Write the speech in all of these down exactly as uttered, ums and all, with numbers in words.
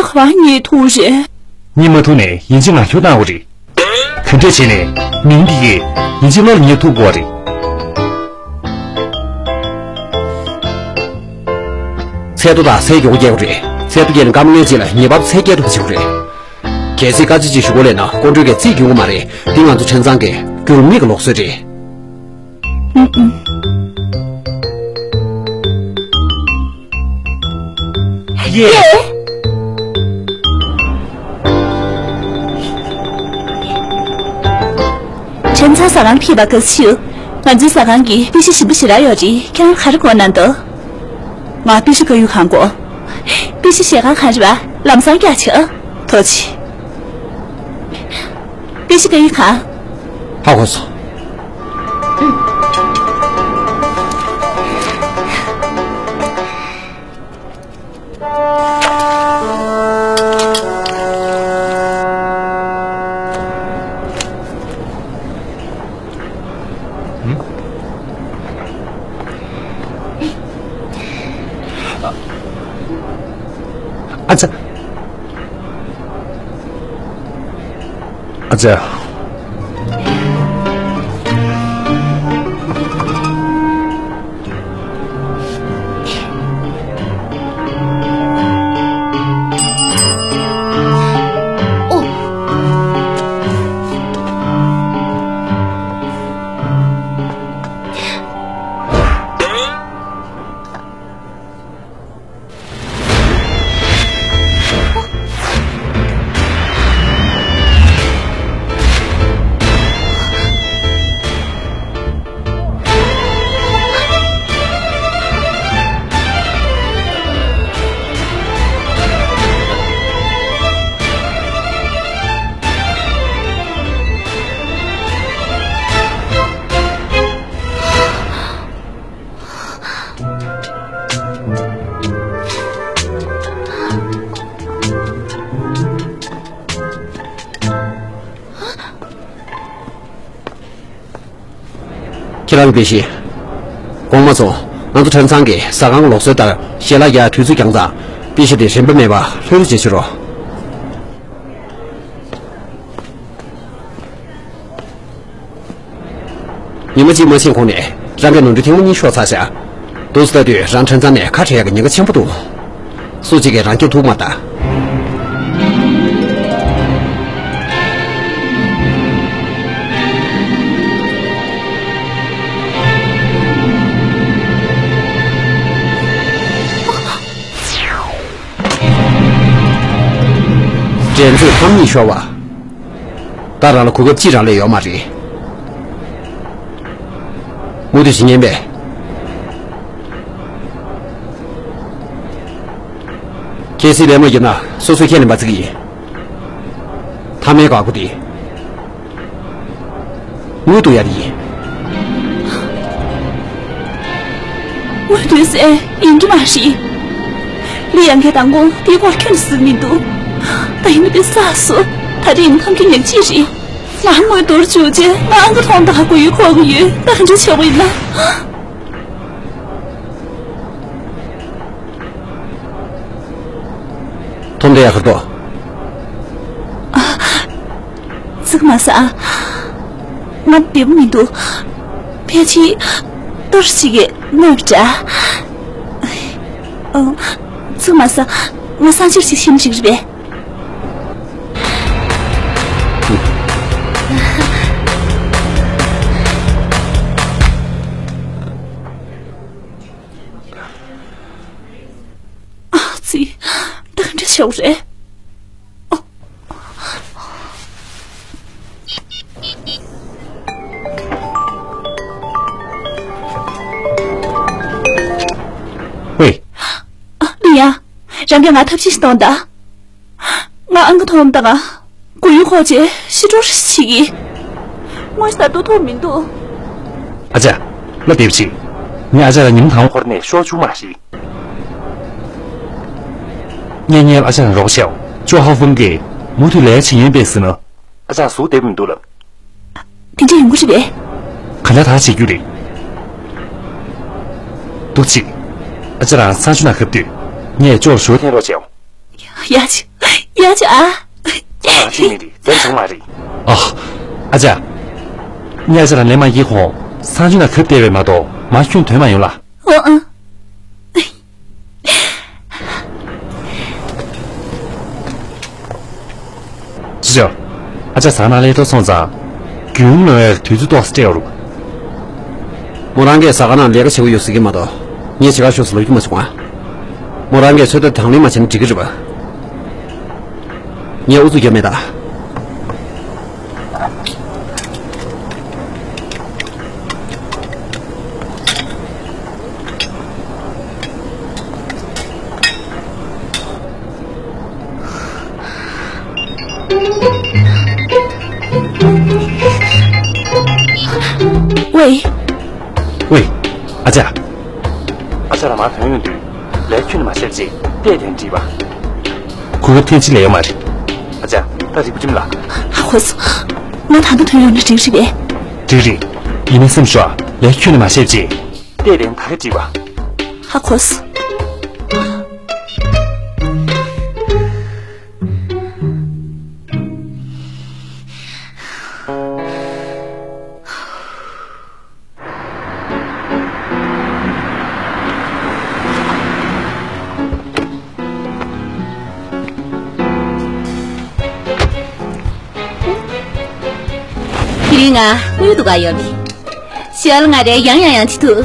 ག་པར་ཉལ་ཐུབ་རེད། ཉལ་མ་ཐུབ་ནས་ཡིན་གཅིག་ང་ལྷོད་བཏང་བ་རེད། དེ་འདྲས་བྱས་ནས་མིང་འདི་གིས་ཡིན་གཅིག་བློ་ལ་ངེས་ཐུབ་དགོས་པ་རེད། ཚལ་ཏོ་དང་ཚལ་མགྱོགས་པོ་སྐྱེལ་དགོས་རེད། ཚལ་ཏོ་སྐྱེལ་ནས་སྐར་མ་ལྔའི་རྗེས་ལ་ངེས་པར་ཚལ་སྐྱེལ་ཐུབ་པ་བྱེད་དགོས་རེད། གལ་སྲིད་དཀའ་སྤྱད་ཅིག་ཞུ་དགོས་ལས་ན་ཀོང་སྤྲུལ་གྱིས་རྩིས་འགྱུར་གྱི་མ་རེད། འདི་ང་ཚོ་ཁྲེན་ཚང་གི་འགྱུར་མེད་ཀྱི་ལུགས་སྲོལ་རེད། ཨུ་ཨུ། ཡེ། ཁྲེན་ཚང་ཟ་ཁང་ཕེབས་པར་དགའ་བསུ་ཞུ། ང་ཚོའི་ཟ་ཁང་གི་པེ་ཤི་ཞིམ་པོ་ཞེ་དྲག་ཡོད་རེད། ཁྱེད་རང་ག་རེ་དགོས་ན་འདུག་ང་པེ་ཤི་དཀར་ཡོལ་གང་དགོས། པེ་ཤི་ཞལ་ཁང་གང་རེད་པ། ལམ་སང་རྒྱག་བྱེད་ཨ། ཐུགས་རྗེ་ཆེ། པེ་ཤི་དཀར་ཡོལ་གང་། ཧ་གོ་སོང་། ཨ་ཙི། ཨ་ཙི། ཁྱེད་རང་གི་པེ་ཤི། གོང་མ་ཚོ། ང་ཚོ་ཁྲེན་ཚང་གི་ཟ་ཁང་གི་ལུགས་སྲོལ་ལྟར་ཞལ་ལག་རྒྱག་དུས་ཚོད་འགྱངས་ཙང་། པེ་ཤི་དེ་རིན་པ་མེད་པ་ལྷོད་ལྷོད་བྱེད་ཕྱིར་རོ། ཉི་མ་གཅིག་མ་ཕྱིན་གོང་ནས་རང་གི་ནོར་འཁྲུལ་ཐེངས་མ་གཉིས་ཤོར་ཚར་ཤག་འདུག་སེ་ལྟ་དུས་རང་ཁྲེན་ཚང་ནས་ཁ་བྲལ་ཡག་གི་ཉེན་ཁ་ཆེན་པོ་འདུག་སུ་གཅིག་གིས་རང་སྐྱོབ་ཐུབ་མ་ཐག་འགྲན་རྩོད་ཐེངས་གཉིས་ཤོར་བ། ད་རང་ལ་གོ་སྐབས་གཅིག་རང་ལས་ཡོད་མ་རེད། མུ་མཐུད་བྱེད་ཉན་པས། གལ་སྲིད་ལས་མ་ཡོད་ན་སོ་སོས་ཁས་ལེན་པ་བརྩི་གི་ཡིན། མཐའ་མའི་འགག་སྒོ་དེ། དངུལ་བསྡུ་ཡག་དེ་ཡིན། དངུལ་བསྡུ་ཟེར་ཡིན་གྱི་མ་རེད། ལི་ཡང་གིས་མདང་དགོང་དེའི་སྐོར་ཁྱོན་ནས་ཟེར་མི་འདུག་ད་ཡིན་ན་དེ་བསགས་སོང་། ད་རེས་ཡིན་ཁམས་ཀྱི་ཉག་གཅིག་རེད། ང་དངུལ་བསྡུར་བཅུག་རྗེས་ང་ཨང་ཀི་ཐོང་དང་གོ་ཡུལ་ཁོག་གི་ཡོད། ད་ག་འདྲ་བྱེད་དགོས་ཡིན་ན། ཐོང་དེ་ཡག་གར་ཏོ། ཙིག་མ་ཟ། ང་བདེ་པོ་མི་འདུག་ཕལ་ཆེར་གཏོར་ཞིག་གིས་གནོད་པ་འདྲ། ཙིག་མ་ཟ། ང་གསང་སྤྱོད་ཅིག་ཤེས་ནི་ཅིག་རེད་པས། ཨ་ཙི། ད་ག་འདྲ་བྱེད་དགོས་རེད། ཝེ། ཨ། ལི་ཡ། རང་གིས་ང་ཐབས་ཤེས་ཤིག་གཏོང་དང་། ང་ཨང་ཀི་ཐོང་དང་གོ་ཡུལ་ཁོག་ཅེས་ཕྱི་དྲོར་ཞིག་གིས། དངོས་གསལ་དོ་ཐོག་མི་འདུག་ཨ་ཅག་བློ་བདེ་པོ་བྱེད། ངས་ཨ་ཅག་ལ་ཉིན་མོ་དང་པོ་ཁོ་ར་ནས་ཤོག་བཅུག་མ་ཤེས། ངས་ངའི་ཨ་ཅག་ལ་རོགས་བྱའོ། ཅོ་ཧ་ཧྥུང་གིས་མུ་མཐུད་ལས་བྱེད་ཡིན་པས་ཟེར་ན། ཨ་ཅག་གཟུགས་བདེ་པོ་མི་འདུག་ལབ། དེ་འདྲ་ཡོང་གི་རེད་པས། ག་འདྲ་ད་བྱེད་རྒྱུ་རེད། འདུག་ཅིག་ཨ་ཅག་རང་གསང་སྤྱོད་ནང་གབ་དུས། ངས་ཅོར་ཞོ་འཐེན་རོགས་བྱའོ། ཡ་ ཡ་ཆུ། ཡ་ཆུ་ཨ། ཁྱོད་རང་ཤི་མི་རེད། དེ་བྱུང་མ་རེད། ཨ། ཨ་ཅག་གཉའ་ཆ་རང་ལེན་མ་གྱིས་ཁོང་། སང་ཆུ་ན་གབ་བལྟས་པས་མ་གཏོགས་མ་ཁྱོད་དོན་མ་ཡོང་ལ། འོ་ཨ། ཅི་བྱ། ཨ་ཅག་ཟ་ན་ལས་ཐོག་སོང་ཙང་། རྒྱུན་ལོན་ཡག་དུས་ཚོད་ཏོག་ཙམ་སྤྲད་ཡོད་རུང་། མོ་རང་གིས་ཟ་ཁང་ནང་ལས་ཀ་བྱེད་ཀྱི་ཡོད་ཟེར་གྱི་མ་གཏོགས་ངས་བྱེད་ག་ཤོག་ཟེར་ལབ་ཀྱི་མ་བྱུང་ཨ། མོ་རང་གིས་ཚོད་ལྟ་དང་ལེན་མ་བྱས་ན་འགྲིག་གི་རེད་པ། ངས་ཨུ་ཚུགས་རྒྱབ་མེད་ད། ཝེ། ཝེ། ཨ་ཅག་ཨ་ཅག་ལ་མ་ཐོན་ཡོང་དུས་ལས་ཁྱོན་ནས་མ་བཤད་ཅེས་བལྟས་དེ་འདྲི་བ། གོ་སྐབས་ཐེངས་གཅིག་ལས་ཡོད་མ་རེད། ཨ་ཅག་ད་རིག་པ་ཁྲིམས་ལ། ཧ་གོ་སོང་། ང་ད་ལྟ་ཐོན་ཡོང་ན་འགྲིག་རེད་པས། འགྲིག་རེད། ཡིན་ནའི་སེམས་ཤོག་ལས་ཁྱོན་ནས་མ་བཤད་ཅེས། བལྟས་དེ་ད་ག་འདྲི་བ། ཧ་གོ་སོང་། དེ་རིང་ང་དངུལ་སྡུག་ག་ཡོད་མེད། ཞོལ་ང་རེ་ཡང་ཡང་ཡང་བྱེད་ཐུབ།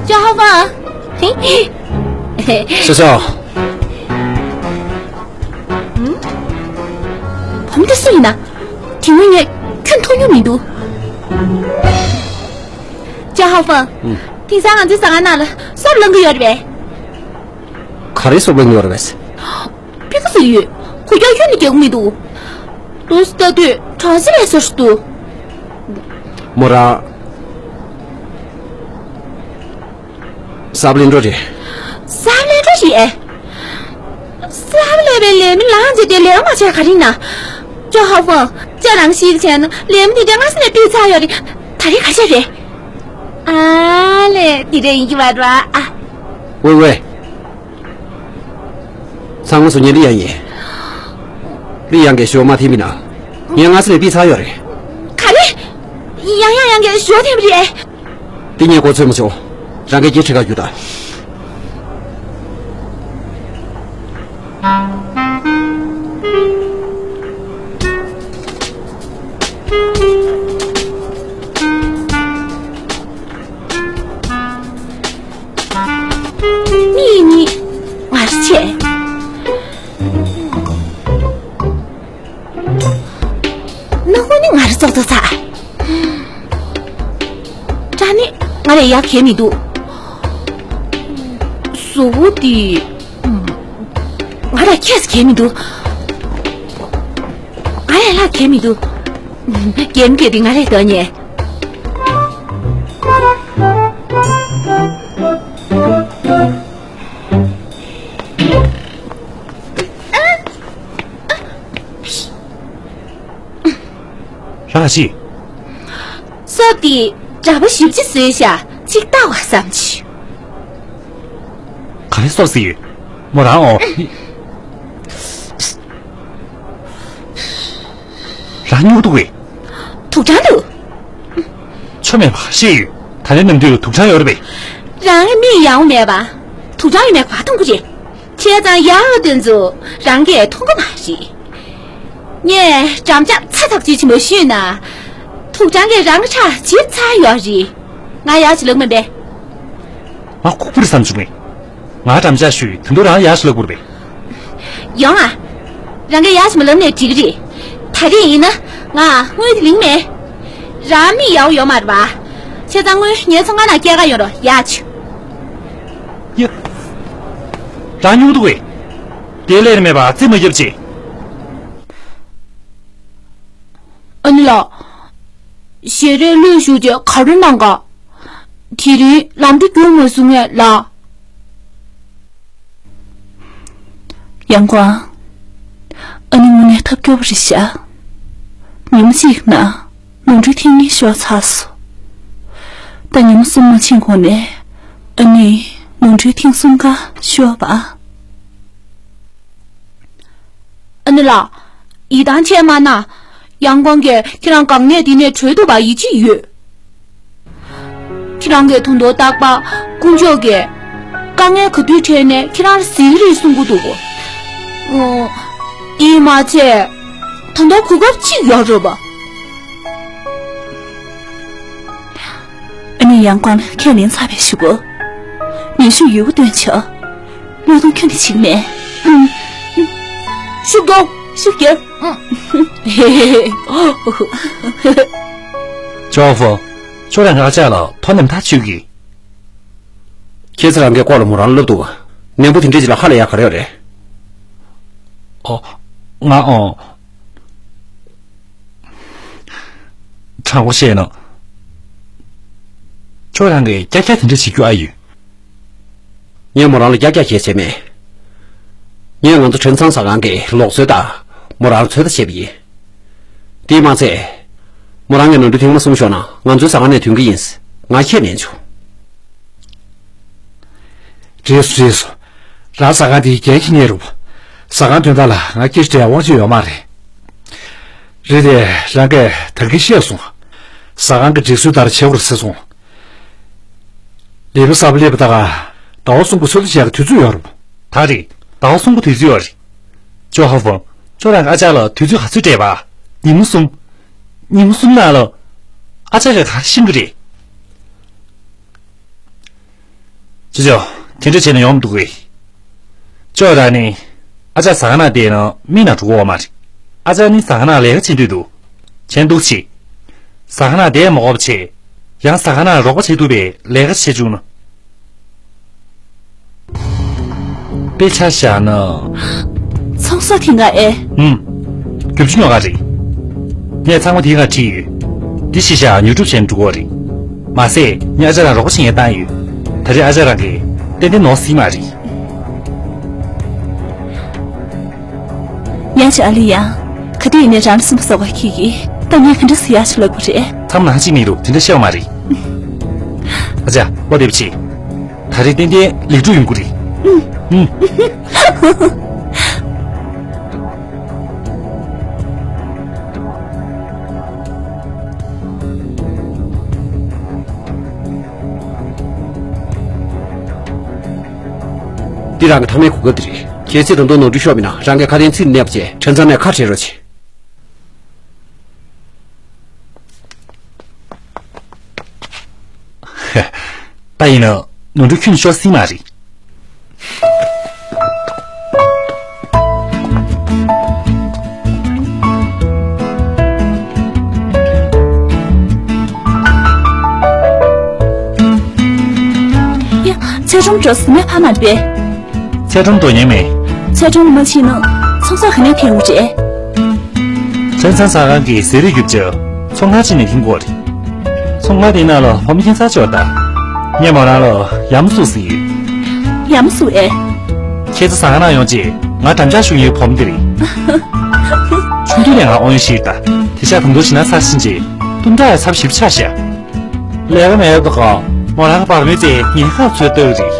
ཅོ་ཧ་ཧྥང་། སོ་སོ། བུ་མོ་དེ་སུ་ཡིན་ན། དེ་སྔོན་ངས་ཁྱོད་མཐོང་མྱོང་མི་འདུག་ཅོ་ཧ་ཧྥང་། ཨུམ། དེང་སང་ང་ཚོའི་ཟ་ཁང་ནང་ལ་སོབ་ལངས་ཀྱི་ཡོད་རེད་པས། ག་རེ་སོབ་ལངས་ཀྱི་ཡོད་རེད་པས། པི་ཀ་ཟེར་ཡོད། གུ་རྒྱག་ཡོད་ནི་རྒྱག་གི་མི་འདུག་ལྟོས་ལྟ་དུས་གྲང་ས་ལས་སོ་ཞིག་འདུག་མོ་རང་། གསར་པ་ལེན་འགྲོ་རེད། གསར་པ་ལེན་འགྲོ་རེད། གསར་པ་ལེན་པའི་ལས་མི་ལངས་རྗེས་དེ་ལས་མ་བྱས་ག་རེ་ན། ཅོ་ཧ་ཧྥང་། ཅ་རང་ཤི་གི་བྱས་ན་ལས་མི་དེ་འདྲ་སྔ་ས་ནས་ཕུད་ཚར་ཡོད་རེད། ད་རེས་ག་བྱས་རེད། ཨ་ལས་དེ་འདྲ་ཡིན་གྱི་མ་རེད་པ། ཨ། ཝེ་ཝེ། ཚང་མ་སུ་ཉེ་ལི་ཡང་ཡིན། ལི་ཡང་གི་ཞོ་མ་ཐེ་མི་ན། ངས་སྔ་ས་ནས་ཕུད་ཚར་ཡོད་རེད། ག་རེ། ཡང་ཡང་ཡང་གི་ཞོ་ཐེ་མི་རེད། དེ་ངས་གོ་ཚོད་མ་བྱུང་། རང་གི་སྐད་ཁྲི་ཁ་རྒྱུ་ད། གཉིས་གཉིས། ང་རེ་ཆེ། ནག་པོ་ནི་ང་རེ་ཙོག་ཙོག་ཚ། སྐྲ་ནི་ང་ལས་ཡག་གས་མི་འདུག་བཟོ་བོ་འདི་ང་ལས་ཁྱད་གས་མི་འདུག་ང་ལས་ལྷག་གས་མི་འདུག་རྒན་རྒས་འདི་ང་ལས་དོན་ཉེ། རང་ཤི། སོབ་དེ་འདྲ་པོ་ཞིབ་ཅིག་བཟོས་ཤག་ཅིག་ལྟ་བ་བསམ་ཆུ། ག་རེ་སོབ་ཟིག་ཡོད། མོ་རང་འོ། རང་སྨྱུག་འདུག་གས། དུག་སྦྲང་འདུག་ཆོ་མེད་པ་ཤེས་ཡོད། ད་ལན་ནམ་དུས་ལ་དུག་སྦྲང་ཡོད་རེད་པས། རང་གི་མིག་ཡག་པོ་མེད་པ། དུག་སྦྲང་ཡོད་མེད་ག་པར་མཐོང་གི་རེད། བྱས་ཙང་ཡག་པོ་དེ་ཚོ་རང་གིས་མཐོང་གི་མ་རེད། ངས་འགྲམ་ལྕག་ཚ་ཚ་ཅིག་ཅིག་མ་གཞུས་ན། དུག་སྦྲང་གིས་རང་གི་ཁྲག་འཇིབ་ཚར་ཡོད་རེད། ང་ཡག་ཅིག་ལབ་མིན་པས། ང་ཁུག་པོ་རེད་བསམ་བྱུང་ངས། ང་འགྲམ་ལྕག་གཞུས་དུས་ཚོད་རང་ཡག་ཅིག་ལབ་དགོས་རེད་པས། ཡོང་ཨ། རང་གིས་ཡག་ཅིག་མ་ལབ་ནས་འགྲིག་གི་རེད། ད་རེས་ཡིན་ན་ང་དངུལ་དེ་ལེན་མེད། རང་མིག་ཡག་པོ་ཡོད་མ་རེད་པ། བྱས་ཙང་དངུལ་ངའི་ཚོང་ཁང་ནང་སྐྱེལ་ག་ཡོང་རོགས་ཡག་ཅིག་ཡ། རང་སྨྱུག་འདུག་གས། དེ་ལས་མེད་པ་རྩིས་མ་རྒྱབ་ཅིག་ཨ་ནི་ལགས། ཞལ་རས་ལྷོད་བཞུགས་རྗེས་ག་རེ་གནང་ག་དེ་རིང་ལམ་འགྲོ་རྒྱུགས་མ་སོང་ངས་ལགས། ཡང་ཁོ། ཨ་ནི་དངོས་གནས་ཐབས་སྐྱོ་པོ་རེད་ཤག་ཉིན་མོ་གཅིག་ན་ནོར་འཁྲུལ་ཐེངས་གཉིས་ཤོར་ཚར་སོང་། ད་ཉིན་མོ་གསུམ་མ་ཕྱིན་གོང་ནས་ཨ་ནི་ནོར་འཁྲུལ་ཐེངས་གསུམ་ཀ་ཤོར་བ། ཨ་ནི་ལགས། ཡིད་ཐང་ཆད་མ་གནང་། ཡང་ཀོང་གིས་ཁྱེད་རང་གང་ནས་དེ་ནས་བྲོས་འདུག་པ་ཡིད་ཆེས་ཡོད། ཁྱེད་རང་གིས་དོན་དུ་རྟག་པར་དཀོན་མཆོག་གིས་དཀའ་ངལ་ག་དུས་འཕྲད་ནས་ཁྱེད་རང་གཟིགས་རེད་གསུང་གི་འདུག་གོ། ཨོ། ཡིན་མ་ཚད། ད་ལྟ་གོ་སྐབས་གཅིག་ཡོད་རེད་པ། ཨ་ནི་ཡང་ཀོང་ཁས་ལེན་ཚར་བའི་གཞུག་གུ། ཉེ་ཞུ་ཡོད་པ་སྟོན་ཆོག་བློས་གཏོང་ཁྱོན་ནས་བྱེད་མེད། ཨུམ། ཤུགས་རྒྱོབ། ཤུགས་རྒྱོབ། ཨུམ། ཅོ་ཧ་ཧྥུང་། ཁྱོད་རང་གི་ཨ་ཅག་ལ་ཐོ་ནེམ་ཐག་ཆོད་ཀི། ཁྱེད་ཚོ་རང་གི་སྐོར་ལ་མོ་རང་ལབ་འདུག་ནན་པོ་དེ་འདྲས་ཅིག་ལ་ཧ་ལས་ཡག་ག་རེ་ཡོད་རེད། ཨོ། ང་ཨོ། དྲང་པོ་བཤད་ན། ཁྱོད་རང་གིས་ཀྱག་ཀྱག་དེ་འདྲ་བྱེད་རྒྱུ་ཨ་ཡོད། ངས་མོ་རང་ལ་ཀྱག་ཀྱག་བྱས་བྱས་མེད། ངས་ང་ཚོ་ཁྲེན་ཚང་ཟ་ཁང་གི་ལོག་འཚོལ་དང་མོ་རང་འཚོལ་ཐབས་བྱས་པ་ཡིན། དེས་མ་ཚད། མོ་རང་གིས་ནོར་འཁྲུལ་ཐེངས་མ་གསུམ་ཤོར་ན་ང་ཚོའི་ཟ་ཁང་ནས་ཐོན་གྱི་ཡིན། ང་ཁས་ལེན་བྱུང་། རེད་སོ་རེད་སོ། རང་ཟ་ཁང་དེའི་འགན་འཁྱེར་མཁན་རེད་པ། ཟ་ཁང་དོན་དག་ལ་ང་སྐད་ཆ་འདྲི་ཡ་དབང་ཆ་ཡོད་མ་རེད། རེད་དེ། རང་གིས་ད་གིན་བཤད་སོང་། ཟ་ཁང་གི་སྒྲིག་སྲོལ་ལྟར་བྱེད་དགོས་རེད་ཟེར་སོང་། ལས་པ་གསར་པ་སླེབས་པ་དང་ཟླ་བ་གསུམ་གྱི་འཚོལ་བསྡུ་བྱེད་ཡག་གི་དུས་ཚོད་ཡོད་རེད་པ། ད་རེད། ཟླ་བ་གསུམ་གྱི་དུས་ཚོད་ཡོད་རེད། ཅོ་ཧ་ཧྥུང་། ཁྱོད་རང་གི་ཨ་ཅག་ལ་དུས་ཚོད་ག་ཚོད་སྤྲད་པ། ཉིན་མོ་གསུམ། ཉིན་མོ་གསུམ་ནང་ལ། ཨ་ཅག་གིས་ག་རེ་ཤེས་ཀྱི་རེད། ཅོ་ཅོ། དེ་འདྲ་བྱས་ན་ཡོང་མི་འདུག་གས། ཅོ་རང་ནི། ཨ་ཅག་ཟ་ཁང་ནང་བསྡད་ན་མིག་ནང་འགྲོ་གི་ཡོད་མ་རེད། ཨ་ཅག་ནི་ཟ་ཁང་ནང་ལས་ཀ་བྱེད་འདོད་འདུག་བྱེད་འདུག་བྱེད། ཟ་ཁང་ནང་བསྡད་མ་དགོས་པ་བྱས། ཡང་ཟ་ཁང་ནང་རོགས་པ་བྱེད་ཐུབ་པའི་ལས་ཀ་བྱེད་བཅུག་ན། དཔེ་ཆ་བཞག་ན། ཚོང་ཟོག་དེ་འགའ་ཨེ། ཨུམ། རྒྱུ་ཆ་ཉོ་ག་རེད། ངས་ཚང་མ་དེའི་སྒང་ཁྲིད་ཡོད། འདི་གཞི་བཞག་ཉོ་སྒྲུབ་བྱས་ནས་འགྲོ་གི་རེད། མ་ཟད་ངས་ཨ་ཅག་རང་རོགས་པ་བྱེད་མཁན་བཏང་ཡོད། ད་རེས་ཨ་ཅག་རང་གིས་ཏན་ཏན་ནོར་སྲིད་མ་རེད། ཡག་ཤོས་ཨ་ལི་ཡ། ག་དུས་ཡིན་ནའི་རང་ལ་སེམས་པ་གསོ་བ་ཁྱེད་ཀྱིས་ད་ངས་ག་འདྲ་སེ་ཡག་ཤོས་ལབ་དགོས་རེད། མཚམས་ནང་གཅིག་མི་འདུག་དེ་འདྲ་བཤད་པ་མ་རེད། ཨ་ཅག་བློ་བདེ་པོ་བྱེད། ད་རེས་ཏན་ཏན་ལེགས་གྲུབ་ཡོང་གི་རེད། ཨུམ། འདི་རང་གི་མཐའ་མའི་གོ་སྐབས་དེ་རེད། གལ་སྲིད་ད་དུང་ནོར་འཁྲུལ་ཤོར་བ་ཡིན་ན་རང་གིས་ཁ་དན་ཚིག་གནས་པ་བྱས་ཁྲེན་ཚང་ནས་ཁ་བྲལ་རོགས་བྱེད། ད་ཡིན་ན་ནོར་འཁྲུལ་ཁྱོན་ནས་ཤོར་སྲིད་མ་རེད། ཡ། ཚལ་སྒྲོམ་འགྲོ་ཟིན་ན་ཕ་མར་པས། ཚལ་སྒྲོམ་འགྲོ་ཉན་མེད། ཚལ་སྒྲོམ་མ་ཕྱིན་ན་ཚོང་ཟོག་ག་ནས་འཐེན་དགོས་རེད། ཁྲེན་ཚང་ཟ་ཁང་གི་ཟས་རིགས་རྒྱུ་ཆ་ཚོང་ཁང་གཅིག་ནས་འཐེན་དགོས་རེད། ཚོང་ཁང་དེའི་ནང་ལ་བུ་མོ་ཁྱད་མཚར་ཅིག་ཡོད་ད། ངས་མོ་རང་ལ་ཡ་མོ་སུ་ཟེར་ཡོད། ཡ་མོ་སུ་ཨེ། ཁྱེད་ཚོ་ཟ་ཁང་ནང་ཡོང་རྗེས་ང་འགྲམ་ལྕག་གཞུ་མཁན་བུ་མོ་དེ་རེད། ཆུང་དུས་ནས་ང་དབང་ཡོད་ཤེས་ཡོད་ད། དེང་སང་ད་དུང་ཞེད་སྣང་ཚ་ཞིང་རྗེ། དུམ་གྲ་ཡང་ཚབས་ཞེ་པོ་ཆགས་ཤག་ལས་ཀ་མེད་པ་དང་མོ་རང་གི་བར་མའི་རྩེ་ཉལ་ཁ་བཟོས་ལྟ་བུ་རེད།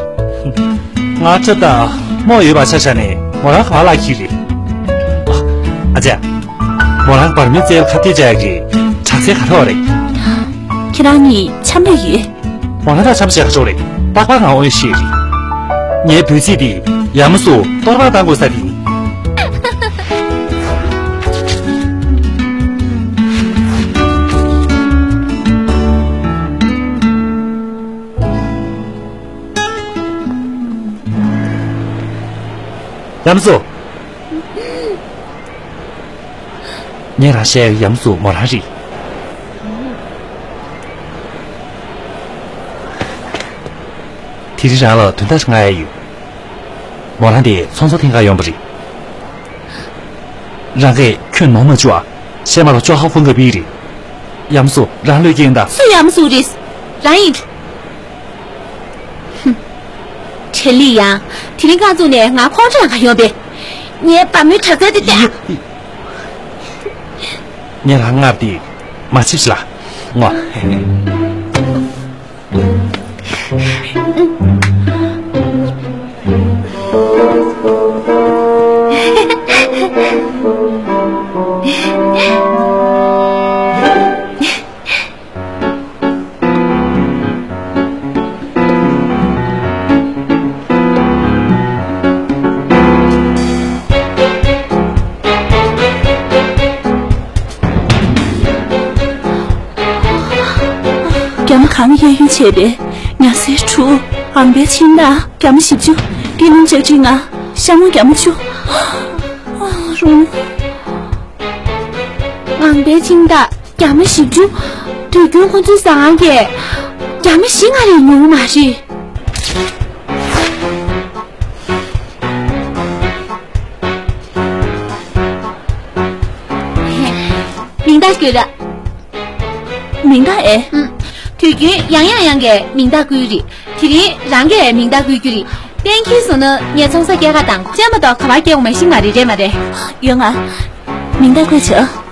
ང་ཁྲ་དང་མོ་ཡོད་པ་ཆ་བཞག་ནས་མོ་རང་ག་པར་བརླག་གི་རེད། ཨ་ཅག་མོ་རང་གི་བར་མའི་རྩེ་ལ་ཁ་གཏད་བཅག་ཡག་གི་དྲག་རྩལ་ག་རེ་ཡོད་རེད། ཁྱེད་རང་གཉིས་འཆམ་པོ་ཡོད། མོ་རང་དང་འཆམ་བྱས་ཁ་ཕྱོགས་རེད། རྟག་པར་ང་དབང་ཡོད་ཤེས་རེད། ངའི་འབོད་ཚིག་དེ་ཡ་མོ་སུ་གཏོར་པ་བཏང་དགོས་ས་དེ་ཡིན། ཡ་མོ་སུ། ངས་རང་བཤད་ཡ་མོ་སུ་མོ་རང་རེད། དེ་རིང་རང་ལ་དོན་དག་ཞིག་ང་ཡ་ཡོད། མོ་རང་དེ་ཚོང་ཟོག་འཐེན་ག་ཡོང་པ་རེད། རང་གིས་ཁྱོད་ནོར་མ་བཅུག་ཨ། བཤད་མ་རོགས་ཅོ་ཧ་ཧྥུང་ག་པི་རེད། ཡ་མོ་སུ་རང་བློས་འགེལ་ཡིན་ད། སུ་ཡ་མོ་སུ་རེད། རང་ཡིན། ཧུམ། ཁྲེན་ལི་ཡང་དེ་རིང་རྐང་བཙུགས་ནས་ང་ཁོང་ཁྲོ་ལངས་ག་ཡོང་པས། ངའི་བ་མོའི་གྲྭ་ཚང་དེ་བལྟས། ངས་རང་ངར་དེ་མ་ཆིབས་ལ་ངོ་། རྒྱ་མ་གང་གཡས་གཡོན་བྱས་པའི་ཉ་སའི་གྲུ། ཨང་པའི་ཕྱིན་ད་རྒྱ་མ་བཞི་བཅུ། ཏི་ལུང་ལྕགས་ཁྲི་ལྔ། ཤ་མོ་རྒྱ་མ་བཅུ། རུང་། ངང་པའི་ཕྱིན་ད་རྒྱ་མ་བཞི་བཅུ། དུས་རྒྱུན་ཁོ་ཚོའི་ཟ་ཁང་གིས་རྒྱ་མ་བཞི་ལྔ་རེ་ཉོ་གི་མ་རེད། མིང་རྟགས་བཀོད་ར། མིང་རྟགས་ཨེ། ཨུམ། དུས་རྒྱུན་ཡང་ཡང་ཡང་གིས་མིང་རྟགས་བཀོད་རེད། དེ་རིང་རང་གིས་མིང་རྟགས་བཀོད་རྒྱུ་རེད། གཏན་འཁེལ་སོང་ན་ངས་ཚོང་ས་སྐྱེལ་ག་བཏང་གོ། ཅན་མ་གཏོགས་ག་པར་སྐྱེལ་འོང་མ་ཤེས་མ་རེད། རེད་མ་རེད། ཡོང་ང་། མིང་རྟགས་བཀོད་བྱོས།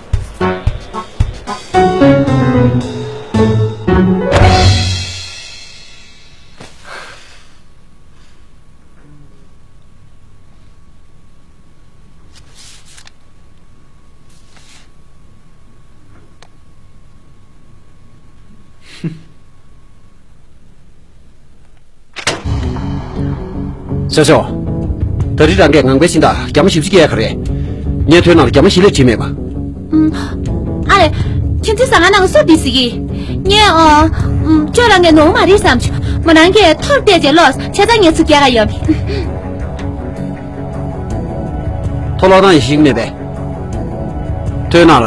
ཤོག་ཤོག། ད་རེས་རང་གིས་ངང་པའི་ཕྱིན་ད་རྒྱ་མ་བཞི་བཅུ་སྐྱེལ་ཡ་ག་རེད། ངས་ཐོའི་ནང་ལ་རྒྱ་མ་བཞི་ལས་བྲིས་མེད་པ། ཨུམ། ཨ་ལས། ཁྱེད་ཚོའི་ཟ་ཁང་ནང་གི་སུ་བྲིས་ཟིག་གི། ངས་ཨ། ཨུམ། ཁྱོད་རང་གིས་ནོར་མ་རེད་བསམ་བྱུང་། མོ་རང་གིས་ཐོར་བལྟས་རྗེས་ལོག་བྱས་ཙང་ངས་ཚུར་སྐྱེལ་ག་ཡོང་། ཐོ་ལོག་སྟངས་ཡེ་ཤེས་ཀྱི་མེད་པས། ཐོའི་ནང་ལ་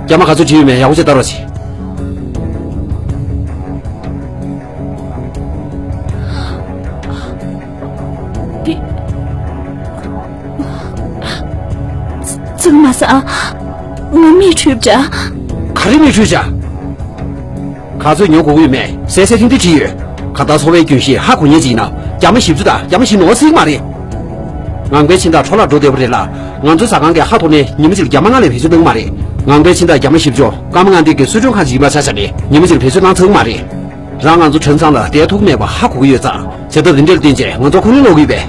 རྒྱ་མ་ག་ཚོད་བྲིས་ཡོད་མེད་ཡག་པོ་བྱས་ལྟ་རོགས་བྱེད། འདི། ཙིག་མ་ཟ། ངོ་མི་འཁྲུད་བྱ། ག་རེ་མི་འཁྲུད་བྱ། ག་ཚོད་ཉོ་དགོས་ཀྱི་ཡོད་མེད་གསལ་གསལ་ཐིང་ཐིང་བྲིས་ཡོད། གང་ལྟར་འཚོ་བའི་རྒྱུན་ཤེས་ཧ་གོ་མཁན་ཅིག་ཡིན་ན་རྒྱ་མ་བཞི་བཅུ་དང་རྒྱ་མ་བཞི་ནོར་སྲིད་མ་རེད། ངང་པའི་ཕྱིན་ད་འཕྲོ་བརླག་འགྲོ་བསྡད་པ་རེད་ལ། ང་ཚོའི་ཟ་ཁང་གིས་ཧ་ཐོར་ནས་ཉི་མ་གཅིག་ལ་རྒྱ་མ་ལྔ་ལས་བེད་སྤྱོད་གནང་གི་མ་རེད། ངང་པའི་ཕྱིན་ད་རྒྱ་མ་བཞི་བཅུ་ཀརྨ་དངོས་བདེན་གྱི་གསོལ་མགྲོན་ཁང་ཞིག་ཡིན་པ་ཆ་བཞག་ནས་ཉི་མ་གཅིག་ལ་བེད་སྤྱོད་གནང་ཚར་གྱི་མ་རེད། རང་ང་ཚོ་གྲོན་ཚང་ལ་བསྡད་ཐུབ་ཀྱི་མེད་པ་ཧ་གོ་གི་ཡོད་ཙང་། བྱེད་ཐབས་འདི་འདྲ་ལ་བརྟེན་བྱས་ང་ཚོ་ཁོ་ནར་ལོག་གི་ཡོད་པས།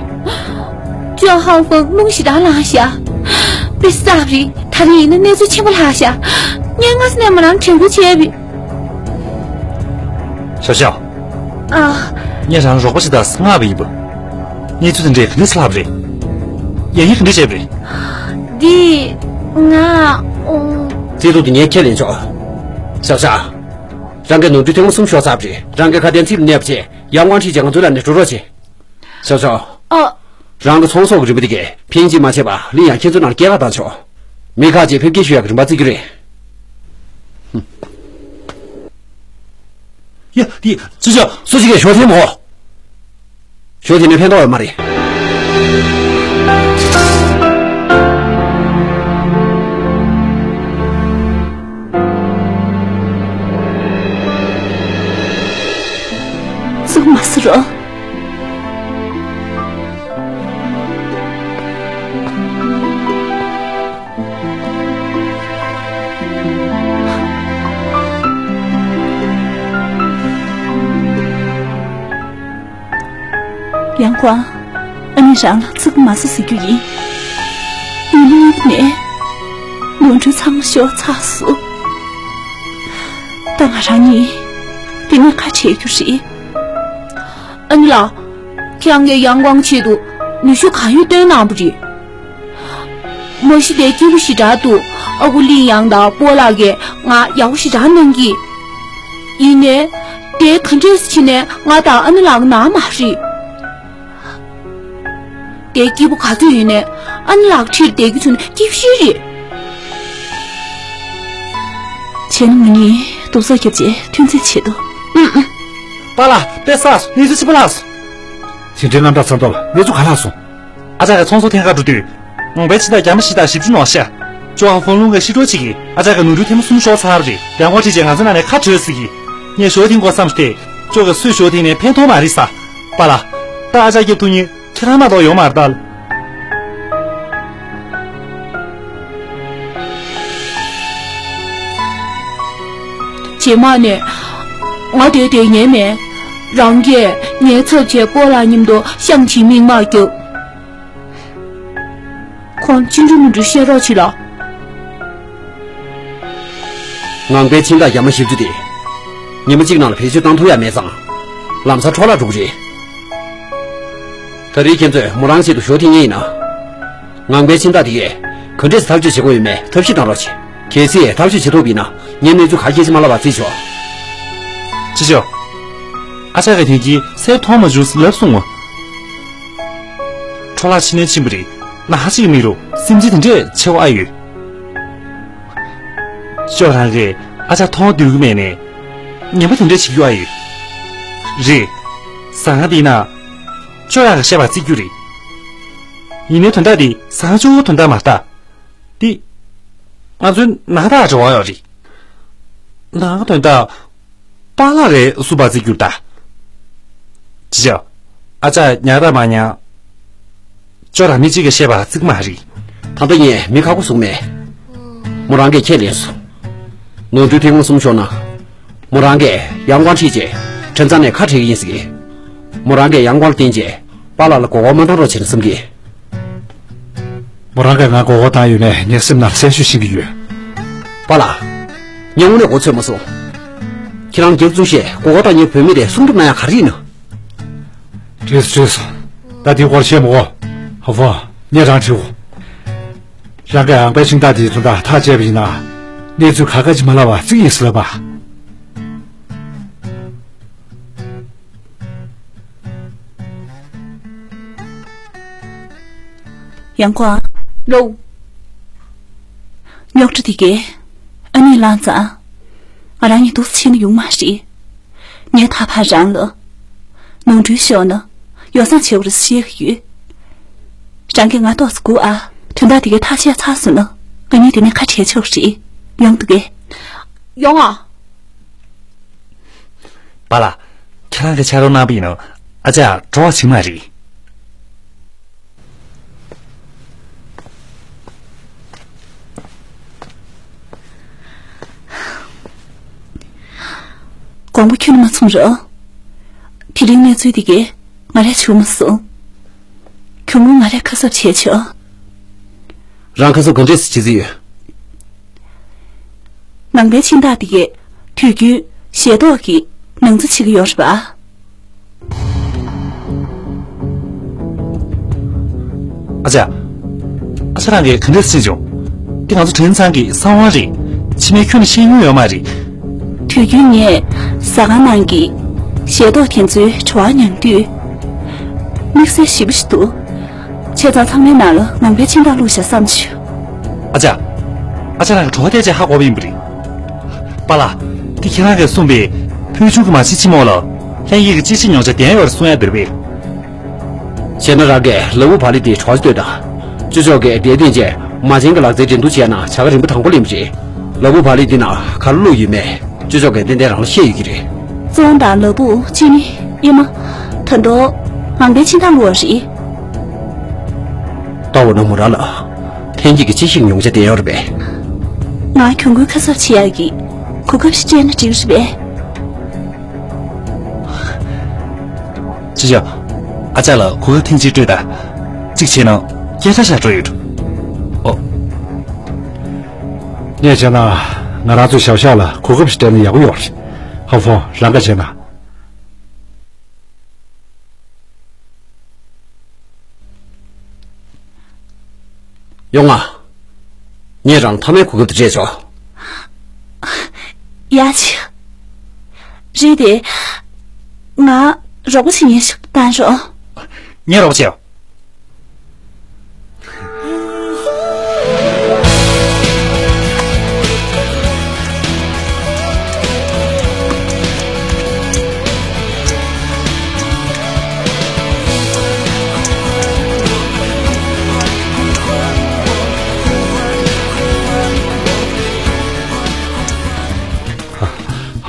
ཅོ་ཧའོ་ཧྥང་རླུང་ཞེ་དྲག་ལངས་ཤག་དཔེ་བསགས་པ་རེད། ད་རིང་ཡིན་ན་གནས་ཚུལ་ཆེན་པོ་ལྷག་ཤག་ངས་སྔ་ས་ནས་མོ་རང་དྲན་སྐུལ་བྱས་པ་རེད། ཤོག་ཤོག་ཨ། ངས་རང་རོགས་པ་ཞིག་དང་མངགས་པ་ཡིན་པ། གནས་ཚུལ་དེ་འདྲས་ག་འདྲས་སེ་ལྷག་པ་རེད། ཡང་ཡིན་ག་འདྲས་བྱས་པ་རེད། འདི། ང་། ཨོ། རྩིས་ཐོ་དེ་ངས་ཁས་ལེན་ཆོག་ཤོག་ཤོག་རང་གི་ནོར་འཁྲུལ་ཐེངས་མ་གསུམ་ཤོར་ཚར་བ་རེད། རང་གི་ཁ་དན་ཚིག་ལ་གནས་པ་བྱས་ཡང་དབང་ཁྲིད་བྱས་ང་ཚོའི་ལ་ནས་འགྲོ་རོགས་བྱེད། ཤོག་ཤོག་ཨ། རང་གི་ཚོང་ཟོག་གི་རིན་པ་དེ་གས་ཕན་ཅིག་མ་བྱས་པ་ལིང་ཡང་ཁྱེད་ཚོའི་ནང་ལ་སྐྱེལ་ག་བཏང་ཆོག་མི་ཁག་ཅིག་ཕེབས་སྐྱེལ་ཞུ་ཡག་གི་རིན་པ་བརྩི་རྒྱུ་རེད། ཡ། དེ། སུ་ཞོག་སུ་ཞིག་གིས་ཞོག་འཐེན་མོ། ཞོག་དེ་ནས་ཕན་ཐོགས་ཡོད་མ་རེད། ཙུག་མ་ཟེར་རོ། ཡང་ཀོང་། ཨ་ནེ་རང་ལ་ཙིག་མ་ཟ་ཟེར་རྒྱུ་ཡིན། ཉིན་གཉིས་ནས་ནོར་འཁྲུལ་ཚང་མ་ཤོར་ཚར་སོང་། ད་ང་རང་གཉིས་འདི་ནས་ག་བྱེད་རྒྱུ་རེད། ཨ་ནེ་ལགས། ཁྱེད་རང་གིས་ཡང་ཀོང་ཆེད་དུ་ནུས་ཤུགས་གང་ཡོད་བཏོན་གནང་བ་རེད། མ་གཞི་དེ་སྐྱིད་པོ་ཞེ་དྲག་འདུག་ཨ་ཁུ་ལིང་ཡང་དང་སྤོ་ལགས་ཀྱིས་ང་ཡག་པོ་ཞེ་དྲག་གནང་གི། ཡིན་ནའི། དེ་ག་འདྲས་བྱས་ནས་ང་དང་ཨ་ནེ་ལགས་ནང་མ་རེད། དེ་སྐྱིད་པོ་ག་ཚོད་ཡོད་ནའི་ཨ་ནེ་ལགས་ཁྲིར་བསྡད་རྒྱུ་བྱུང་ན་སྐྱིད་པོ་ཞིག་རེད། བྱས་ན་ང་གཉིས་རྡོག་རྩ་རྒྱབ་བྱས་ཐོན་རྫས་ཆེད་དུ། ཨུམ་ཨུམ། པཱ་ལགས་དཔེ་བསགས་སོང་། གནས་ཚུལ་ཆེན་པོ་ལྷག་སོང་། དེ་འདྲའི་རྣམ་གྲངས་ཚང་ཐོག་ལ་གནས་ཚུལ་ག་ལྷག་སོང་། ཨ་ཅག་གི་ཚོང་ཟོག་འཐེན་གར་འགྲོ་དུས། ངང་པའི་ཕྱིན་ད་རྒྱ་མ་བཞི་དང་བཞི་བཅུ་ནོར་ཤག་ཅོ་ཧ་ཧྥང་རླུང་གི་ཤི་ཀྲོའུ་གཅིག་གིས་ཨ་ཅག་གི་ནོར་འཁྲུལ་ཐེངས་མ་གསུམ་ཤོར་ཚར་བ་རེད། ཡང་ཀོང་ཁྲིད་བྱས་ང་ཚོའི་ནང་ནས་ཁ་བྲལ་ཟེར་གི། ངས་ཞོ་འཐེན་དགོས་བསམ་སྟེ། ཅོ་གིས་སུས་ཞོ་འཐེན་ནས་ཕན་ཐོགས་མ་རེད་ཟེར། པཱ་ལགས། ད་ཨ་ཅག་སྐྱབས་ཐུབ་མཁན་ཁྱེད་རང་མ་གཏོགས་ཡོད་མ་རེད་ད། རྗེས་མ་ནས་ང་བསྡད་བསྡད་ཉན་མེད། རང་གིས་ངའི་ཚབ་བྱས་སྤོ་ལགས་མཉམ་དུ་ཤང་ཆིང་མིག་དམར་བརྒྱབ། ཁོང་ཅི་འགྲོ་མི་འགྲོ་བཤད་རོགས་བྱེད་ལ། ངང་པའི་ཕྱིན་ཐག་རྒྱ་མ་བཞི་བཅུ་དེ། ཉི་མ་གཅིག་ནང་ལ་བེད་སྤྱོད་བཏང་ཐུབ་ཡ་མེད་ཙང་། ལམ་སང་འཕྲོ་བརླག་འགྲོ་གི་རེད། ད་རེས་ཁྱེད་ཚོས་མོ་རང་ཆེད་དུ་ཞོ་འཐེན་མཁན་ཡིན་ན། ངང་པའི་ཕྱིན་ཐག་དེ་གས་ག་འདྲས་སེ་ཐག་གཅོད་བྱེད་དགོས་ཡོད་མེད་ཐབས་ཤེས་གནང་རོགས་བྱེད། གལ་སྲིད་ཐག་གཅོད་བྱེད་ཐུབ་པ་ཡིན་ན་ངས་གནས་ཚུལ་ག་གེ་ཅིག་མ་ལབ་པ་རྩིས་ཆོག་ཅི་ཆོག་ཨ་ཅག་གིས་དེང་གི་གསེར་མཐོང་མ་བྱུང་ཟེར་ལབ་སོང་ངོ་། འཕྲོ་བརླག་ཕྱི་ནས་ཕྱིན་པ་རེད། ན་ཧ་ཅིག་མི་རུ་སེམས་ཅན་དེ་འདྲས་ཆེ་བ་ཨ་ཡོད། ཅོ་རང་གིས་ཨ་ཅག་མཐོང་སྡོད་གི་མེད་ནས་ངན་པ་དེ་འདྲས་བྱེད་རྒྱུ་ཨ་ཡོད། རེད། ཟ་ཁང་དེ་ན་ཅོ་རང་གིས་བཤད་པ་བརྩི་རྒྱུ་རེད། ཡིན་ནའི་དོན་དག་དེ་ཟ་ཁང་གཅིག་པོའི་དོན་དག་མ་རེད་ད། དེ། ང་ཚོའི་ནང་དང་འབྲེལ་བ་ཡོད་རེད། ནང་དོན་དག་པཱ་ལགས་ཀྱིས་བཟོས་པ་བརྩི་རྒྱུ་ད། ཅི་བྱ། ཨ་ཅག་ཉར་དང་མ་ཉར། ཅོ་རང་མི་གཅིག་གིས་བཤད་པ་བརྩི་གི་མ་རེད། ད་ལྟ་ངས་མི་ཁག་པོ་བཟུང་མེད། མོ་རང་གིས་ཁས་ལེན་སོང་། ནོར་འཁྲུལ་ཐེངས་མ་གསུམ་ཤོར་ན། མོ་རང་གིས་ཡང་ཀོང་ཁྲིད་རྗེས་ཁྲིམས་ཚང་ནས་ཁ་བྲལ་གྱི་ཡིན་ཟེར་གི། མོ་རང་གིས་ཡང་ཀོང་ལ་བརྟེན་རྗེས་པཱ་ལགས་ལ་མགོ་སྐོར་མ་བཏང་རོགས་བྱེད་ན་བསམ་གི། མོ་རང་གིས་ང་མགོ་སྐོར་བཏང་ཡོད་མེད་ངའི་སེམས་ནང་གསལ་ཤོས་ཤེས་ཀྱི་ཡོད། པཱ་ལགས། ངས་དངོས་གནས་མགོ་ཚོད་མ་སོང་། ཁྱེད་རང་རྒྱབ་བཙུགས་ཤེས་མགོ་སྐོར་བཏང་མཁན་བུད་མེད་དེ་སྲུང་སྐྱོབ་གནང་ཡག་ག་རེ་ཡིན་ན། བྲོས་སོང་བྲོས་སོང་། ད་དེའི་སྐོར་བཤད་མི་དགོས། ཧ་ཧྥང་། ངས་རང་དྲིའོ། རང་གིས་ངང་པའི་ཕྱིན་ཐག་དེའི་དོན་དག་ཐག་བཅད་པ་ཡིན་ན། གནས་ཚུལ་ག་ག་ཅིག་མ་ལབ་པ་བརྩི་གི་ཡིན་ཟེར་ལབ་པ། ཡང་ཀོང་། ལོ། རྙོག་དྲ་དེ་གས་ཨ་ནེས་བསླངས་ཙང་། ང་རང་གཉིས་འདུག་སེ་བྱས་ན་ཡོང་མ་རེད། ངས་ད་བར་རང་ལ་ནོར་འཁྲུལ་ཤོར་ན་ཡོ་བསྲང་བྱེད་དགོས་རེད་ཟེར་བཤད་གི་ཡོད། རང་གིས་ང་ཏོག་ཙམ་སྒུག་ཨ། དོན་དག་དེ་གས་ཐག་བཅད་ཚར་སོང་ན་ང་གཉིས་དེ་ནས་ཁ་བྲལ་ཆོག་རེད། ཡོང་འདུག་གས། ཡོང་ཨ། པཱ་ལགས། ཁྱེད་རང་གིས་ཕྱག་རོགས་གནང་པ་ཡིན་ན་ཨ་ཅག་གྲོགས་བྱེད་མ་རེད། དགོངས་པ་ཁྱོན་ནས་མ་ཚོམས་རོགས། དེ་རིང་གནས་ཚུལ་འདི་གས་ང་རས་བྱུང་མ་སོང་། ཁྱོད་ངོ་ང་རས་ཁ་གསབ་བྱས་ཆོག་རང་ཁ་གསབ་ག་འདྲས་སེ་བྱེད་རྩིས་ཡོད། ནང་པའི་ཕྱིན་བདག་འདི་གས་དུས་རྒྱུན་ཞལ་ཏོག་གིས་ནང་འཛུལ་བྱེད་ཀྱི་ཡོད་རེད་པ། ཨ་ཅག་ཨ་ཅག་རང་གིས་ག་འདྲས་ཤེས་བྱུང་། འདི་ང་ཚོ་ཁྲིམས་ཁང་གི་གསང་བ་རེད། ཕྱི་མའི་ཁྱོན་ནས་ཤེས་མྱོང་ཡོད་མ་རེད། དུས་རྒྱུན་ངས་ཟ་ཁང་ནང་གི་ཞལ་ཏོག་དེ་ཚོའི་བྲོ་བ་མྱང་དུས། དམིགས་བསལ་ཞེ་པོ་ཞིག་འདུག་བྱས་ཙང་ཚང་མའི་ནང་ལ་ནང་པའི་ཕྱིན་བདག་བླུགས་བཞག་བསམ་བྱུང་། ཨ་ཅག་ཨ་ཅག་རང་གི་བྲོ་བ་བལྟས་བྱས་ཧ་གོ་བ་ཡིན་པ་རེད། པཱ་ལགས། འདི་ཁྱེད་རང་གིས་གསུངས་པའི་ཕུལ་བྱུང་གི་མ་ཕྱི་ཕྱི་མོ་ལ་ལྷན་སྐྱེས་ཀྱི་གཅེས་ཤིང་མྱོང་བྱ་ལྡན་ཡོད་རེད་གསུང་ཡ་འདིར་བས། བྱས་ན་རང་གིས་ལ་འུ་བ་ལི་དེ་གྲོགས་ལྟོས་དང་། ཅོ་ཅོ་གིས་དེ་བསྟན་རྗེས་མ་ཅན་གྱི་ལག་རྩལ་འགྲན་བསྡུར་བྱས་ན་བྱ་དགའ་རིམ་པ་དང་པོ་ལེན་པ་རེད། ལ་འུ་བ་ལི་འདི་ན་ག་རེ་བླུགས་ཡོད་མེད་ཅོ་ཅོ་གིས་ཏན་ཏན་རང་ལ་བཤད་ཡོད་ཀྱི་རེད། བཙོང་དང་ལ་འུ་ཅི་ནི་ཨེ་མ། ད་དུང་ངང་པའི་ཕྱིན་བདག་བླུགས་པ་རེད། ལྟ་འོ་ན་མོ་རང་ལ་ལྷན་སྐྱེས་ཀྱི་གཅེས་ཤིང་མྱོང་བྱ་ལྡན་ཡོད་རེད་པས། ང་གྱོང་གུན་ཁ་གསབ་བྱེད་ཡག་གི་གོ་སྐབས་ཤིག་སྤྲད་ན་འགྲིག་རེད་པས། ཅི་བྱ། ཨ་ཅག་ལ་གོ་སྐབས་ཐེངས་གཅིག་སྤྲོད་དང་། གཅིག་བྱས་ན་སྐད་གྲགས་ཤར་འགྲོ་ཡོད། ཨོ། ངས་བྱས་ན་ང་རང་ཚོའི་ཞའོ་ཞའོ་ལ་གོ་སྐབས་ཤིག་སྤྲད་ན་ཡག་པོ་ཡོད་རེད། ཧ་ཧྥང་རང་ག་བྱས་ན། ཡོང་ང་། ངས་རང་མཐའ་མའི་གོ་སྐབས་དེ་སྤྲད་ཆོག་ཡ་ཆི། རེད་དེ། ང་རོགས་པ་བྱེད་མཁན་ཞིག་བཏང་རོགས། ངས་རོགས་པ་བྱེད།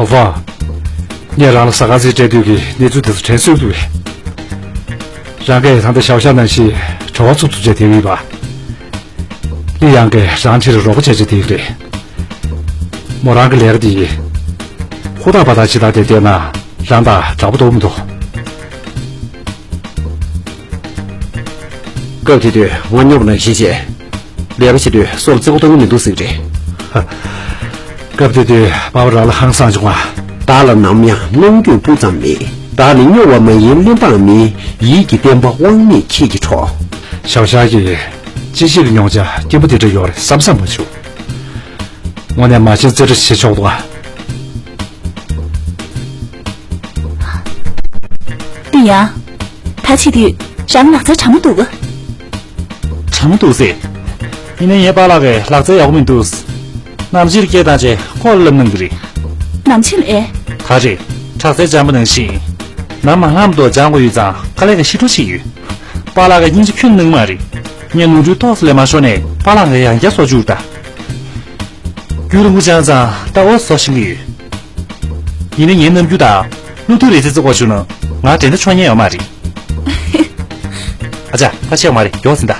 ཧ་ཧྥང་། ངས་རང་ལ་ཟ་ཁང་རྩིས་སྤྲད་དུས་ཀྱི་གནས་ཚུལ་དེ་ཚོ་དྲན་གསོས་འདུག་པས། རང་གིས་ད་ལྟ་ཞའོ་ཞའོ་ནང་བཞིན་བྲོ་བ་ཚུབ་ཚུབ་བྱས་བསྡད་ཡོད་པ། ལི་ཡང་གིས་རང་ཁྲིར་རོགས་པ་བྱས་བྱས་བསྡད་ཀྱི་རེད། མོ་རང་གི་ལས་ཀ་དེ་ཡིན། ཁོ་ཐག་པ་ཐག་ཅིག་ལ་དེ་བལྟས་ན་རང་དང་འདྲ་པོ་འདུག་མི་འདུག་སྐབས་དེ་དུས་ང་སྨྱོ་པ་ནང་བཞིན་བྱས། ལས་ཀ་བྱེད་དུས་སོ་ལ་བརྩི་བ་གཏོང་གི་མི་འདུག་ཟེར་གི་རེད། སྐབས་དེ་དུས་པ་ཕ་རང་ལ་ཧང་སངས་བྱུང་ང་། བདག་ལ་ནམ་ཡང་གནོང་འགྱོད་སྤུ་ཙམ་མེད། བདག་ནི་སྨྱོ་བ་མ་ཡིན་གླེན་པའང་མིན། ཡིད་ཀྱི་བརྟན་པ་དབང་མེད་ཁྱེད་ཀྱི་གྲོགས། ཞའོ་ཞའོ་གིས་ཅི་ཞིག་གི་མྱོང་ཆ་སྐྱེན་པོ་དེ་འདྲ་ཡོད་རེད་བསམ་བསམ་མ་བྱུང་། དངོས་གནས་མ་བྱན་རྩེ་གྲ་བྱེད་ཆོག་འདུག་ཨ། ཏི་ཡ། ད་ཕྱི་དུས་རང་ལག་རྩལ་དྲང་མོ་འདུག་ག །དྲང་མོ་འདུག་ཟེར། ཡིན་ནའི་ངའི་པཱ་ལགས་ཀྱི་ལག་རྩལ་ཡག་པོ་མི་འདུག །ནམ་ཕྱིར་སྐད་བཏང་བྱས་ཁོ་ལ་བསླབ་གནང་གི་རེད། ནམ་ཕྱིར་ཨེ། ད་རེད། དྲག་རྩལ་སྦྱངས་པ་ནང་བཞིན། ནམ་མ་ལངས་མདོག་སྦྱང་དགོས་ཡོད་ཙང་དཀའ་ལས་ཀ་ཞེ་དྲག་བྱས་ཡོད། པཱ་ལགས་ཀྱིས་སྙིང་རྗེ་ཁྱོན་གནང་མ་རེད། ངས་ནོར་འཁྲུལ་ཏོག་ཙམ་ལས་མ་ཤོར་ནས་པཱ་ལགས་ཀྱིས་ཡང་བསྐྱར་བཟོ་བཅུག་ད། རྒྱུན་རིང་པོ་སྦྱངས་ཙང་ད་འོ་བཟོ་ཤེས་ཀྱི་ཡོད། ཡིན་ནའི་ངའི་རྣམ་འགྱུར་དང་བློ་མཐུན་རེ་ཙི་ཙི་དགོས་བྱུང་ན་ང་དྲན་ད་ཆོག་ཉན་ཡོད་མ་རེད། ཨ་ཅག་ད་ཤེས་མ་རེད། མགྱོགས་ཟིན་ད།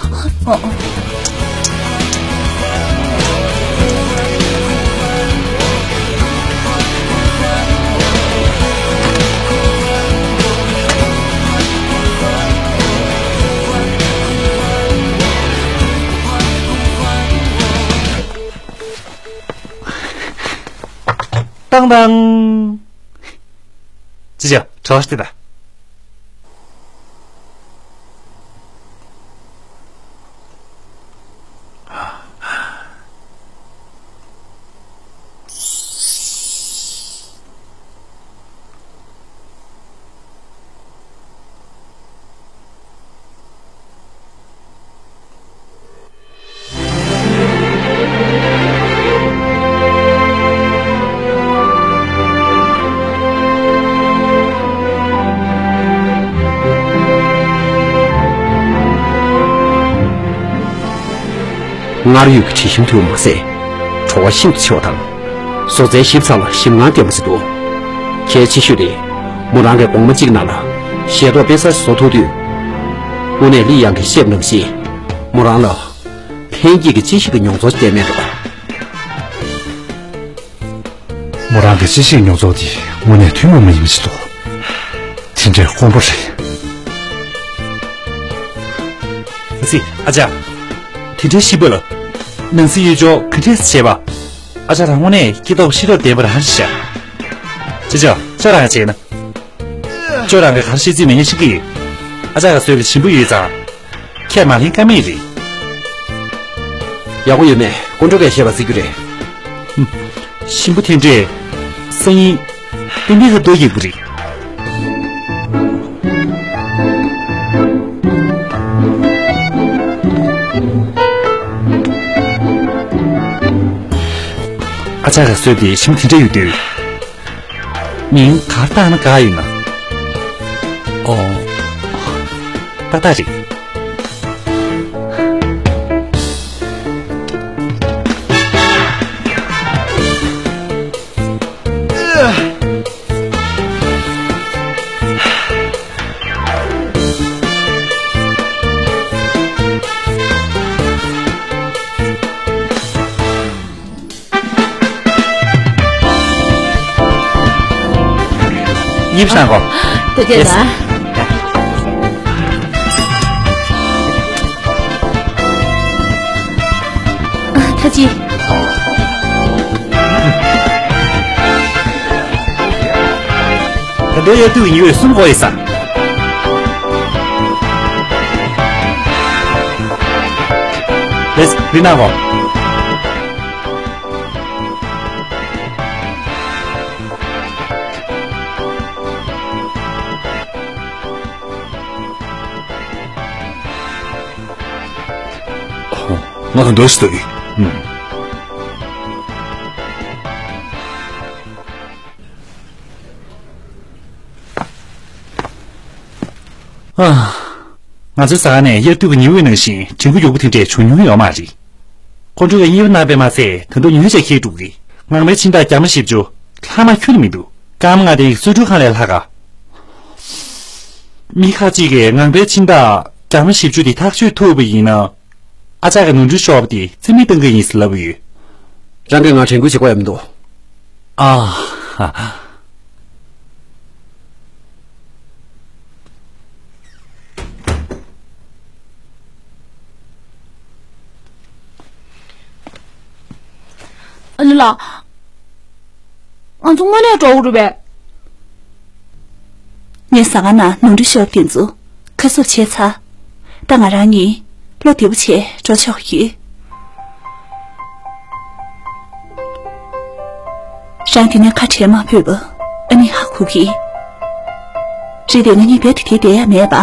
ཨོ་ཨོ། ཏང་ཏང་། ཅི་བྱ་གྲྭ་བ་སྟེ་ད། སྔར་ཡོད་ཀྱི་དྲི་ཞིམ་དུ་མ་ཟད། བྲོ་བ་ཤིན་ཏུ་ཆེ་བ་དང་། བཟོ་རྩལ་ཞིབ་ཚགས་ལ་ཞིམ་མངར་ལྡན་པ་ཞིག་འདུག་གལ་ཆེ་ཤོས་དེ། མོ་རང་གིས་དགོང་མོ་གཅིག་ནང་ལ་ཞལ་ཏོག་དཔེ་གསར་བཟོ་ཐུབ་དུས། དངོས་གནས་ལི་ཡང་གིས་བཤད་པ་ནང་བཞིན། མོ་རང་ལ་ལྷན་སྐྱེས་ཀྱི་ཅི་ཞིག་གི་མྱོང་ཚོར་སྟེར་མེད་འགྲོ། མོ་རང་གི་ཅི་ཞིག་མྱོང་ཚོར་དེ་དངོས་གནས་ཐུན་མོང་མ་ཡིན་པ་ཞིག་འདུག་དེ་འདྲའི་དཀོན་པོ་རེད། ཨ་ཙི། ཨ་ཅག་དེ་འདྲའི་ཞིབ་པ་ལ། ནང་སྲིད་ཡུལ་ཕྱོགས་ག་འདྲས་བྱས་པ། ཨ་ཅག་རང་དངོས་གནས་སྐྱེ་སྟོབས་ཤེས་རབ་ལྡན་པ་རང་ཞིག་བྱ། ཅི་ཅག་ཅག་རང་བྱས་ན། ཅོ་རང་གི་གར་ཤེས་རྩིས་མེད་ཉེ་ཤིག་གི། ཨ་ཅག་ག་བཟོས་པའི་ཞིམ་པོ་ཡོད་ཙང་། ཁས་མ་ལེན་ཀ་མེད་རེད། ཡག་པོ་ཡོད་མེད་དཀོན་མཆོག་གིས་ཤེས་པ་ཟེར་རྒྱུ་རེད། ཞིམ་པོ་དེ་འདྲས། སང་ཉིན། ཏན་ཏན་ཁ་རྡོ་ཡིག་པོ་རེད། ཨ་ཅག་ག་བཟོས་པའི་ཞིམ་པོ་དེ་འདྲས་ཡོད་དུས། མིང་ག་རེ་བཏགས་ན་དགའ་ཡོད་ན། ཨོ། ཏག་ཏག་རེད། ཡིབ་སང་གོ། ཐུགས་རྗེ་ཆེ། ཨ། ཐ་ཅི། ད་ལྟའི་དབྱར་དུས་ཉི་འོད་གསུམ་འགོ་ཡི་ས། ལེས་རི་ནག་གོ། ང་ག་འདྲ་ཞིག་འདུག་ཨ། ང་ཚོའི་ཟ་ཁང་ནས་དབྱར་དུས་ཀྱི་ཉི་འོད་ནང་བཞིན་དྲན་སྐུལ་ཡག་པོ་དེ་འདྲས་བྱུང་མྱོང་ཡོད་མ་རེད། ཁོང་ཚོས་གཡས་པ་ན་པས་མ་ཚད་ད་དུང་ཉི་འོད་ཅིག་འཁྱེར་འགྲོ་གི་རེད། ངང་པའི་སྦྱིན་བདག་བརྒྱ་མ་བཞི་བཅུ་ལྷག་མ་ཁྱོན་ནས་མི་འདུག་སྐར་མ་ལྔ་དེ་གསོལ་མགྲོན་ཁང་ལས་ལྷག་ག་མི་ཁག་ཅིག་གིས་ངང་པའི་སྦྱིན་བདག་བརྒྱ་མ་བཞི་བཅུ་དེ་ཐག་གཅོད་ཐུབ་པ་ཡིན་ན། ཨ་ཅག་གི་ནོར་འཁྲུལ་ཤོར་བ་དེ་རྩིས་མེད་གཏང་གི་ཡིན་ཟེར་ལབ་ཡོད། རང་གིས་ང་དྲན་སྐུལ་བྱེད་དགོས་ཡ་མི་འདུག་ཨ་ཧ། ཨ་ནི་ལགས། ང་ཚོ་དངོས་གནས་འགྲོ་དགོས་རེད་པས། ངས་ཟ་ཁང་ནང་ནོར་འཁྲུལ་ཤོར་བ་དེ་ཚོ་ཁ་གསབ་བྱས་ཚར། ད་ང་རང་གཉིས་བློ་བདེ་པོ་བྱས་འགྲོ་ཆོག་གི། རང་དེ་ནས་ཁ་བྲལ་མ་ཕོད་པ་ཨ་ནི་ཧ་གོ་གི། རེད་དེ་ང་གཉིས་རྦད་དེ་དེ་བསྡད་ཡ་མེད་པ།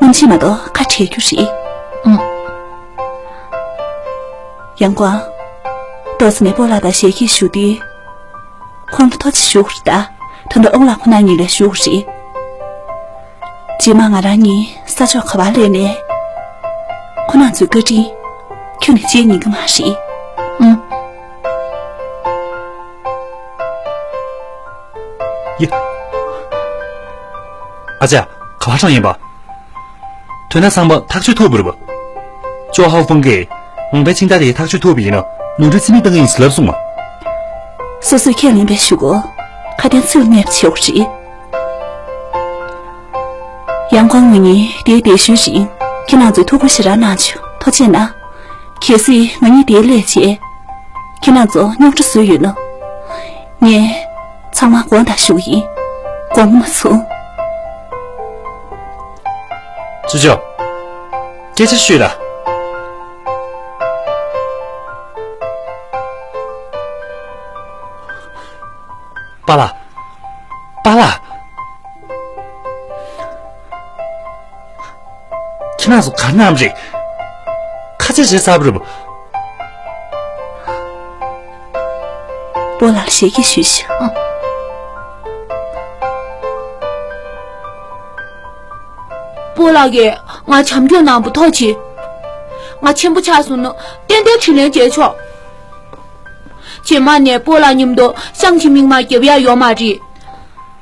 མཉམ་ཆས་མ་གཏོགས་ཁ་བྲལ་རྒྱུ་རེད། ཨང་། ཡང་ཀོང་། ཏོག་ཙམ་ནས་སྤོ་ལགས་དང་ཞལ་གྱེས་ཞུ་དུས། ཁོང་ལ་ཐུགས་རྗེ་ཆེ་ཞུ་དགོས་རེད་ད། ད་ལྟ་ཨོང་ལགས་ཁོ་ན་གཉིས་ལ་ཞུ་དགོས་རེད། རྗེས་མ་ང་རང་གཉིས་ས་ཕྱོགས་ག་པར་སླེབས་ནའི། ཁོ་རང་ཚོའི་བཀའ་དྲིན་ཁྱོན་ནས་བརྗེད་ཉན་གྱི་མ་རེད། ཨང་། ཡ། ཨ་ཅག་ག་པར་འགྲོ་ཡིན་པ། ཐོན་ན་ཚང་མ་ཐག་གཅོད་ཐུབ་པ་རེད་པ། ཅོ་ཧའོ་ཧྥང་གིས་ངང་པའི་ཆིང་ཏ་དེ་ཐག་གཅོད་ཐུབ་པ་ཡིན་ན་ནོར་འཁྲུལ་རྩིས་མེད་བཏང་གི་ཡིན་ཟེར་ལབ་སོང་ང་། སོ་སོས་ཁས་ལེན་པའི་གཞུག་གུ་ཁ་དན་ཚིག་ལ་གནས་པ་བྱེད་དགོས་རེད། ཡང་ཀོང་ང་གཉིས་དེའི་དེ་ཞུས་ཤིང་ཁྱེད་རང་ཚོས་ཐུགས་ཁུར་ཞེ་དྲག་གནང་བྱུང་ཐུགས་རྗེ་གནང་། གལ་སྲིད་ང་གཉིས་དེའི་སླེབས་རྗེས། ཁྱེད་རང་ཚོ་རྙོག་དྲ་བཟོས་ཡོད་ན། ངས་ཚང་མ་དགོངས་དག་ཞུ་གི་ཡིན། དགོངས་པ་མ་ཚོམ། ཅོ་ཅོ། སྐད་ཆ་ཤོད་ད། པཱ་ལགས། པཱ་ལགས། ཁྱེད་རང་ཚོ་ག་རེ་གནང་བ་རེད། ཁ་ཆེ་བྱས་ཚར་བ་རེད་པ། སྤོ་ལགས་ལ་ཞལ་གྱེས་ཞུས་ཤིག། སྤོ་ལགས་ཀྱིས་ང་བྱམས་སྐྱོང་གནང་བ་ཐུགས་རྗེ་ཆེ། ང་ཆེན་པོ་ཆགས་སོང་ན་ཏན་ཏན་དྲིན་ལན་འཇལ་ཆོག། རྗེས་མ་ནས་སྤོ་ལགས་མཉམ་དུ་ཤང་ཆི་མིག་དམར་རྒྱབ་ཡག་ཡོད་མ་རེད།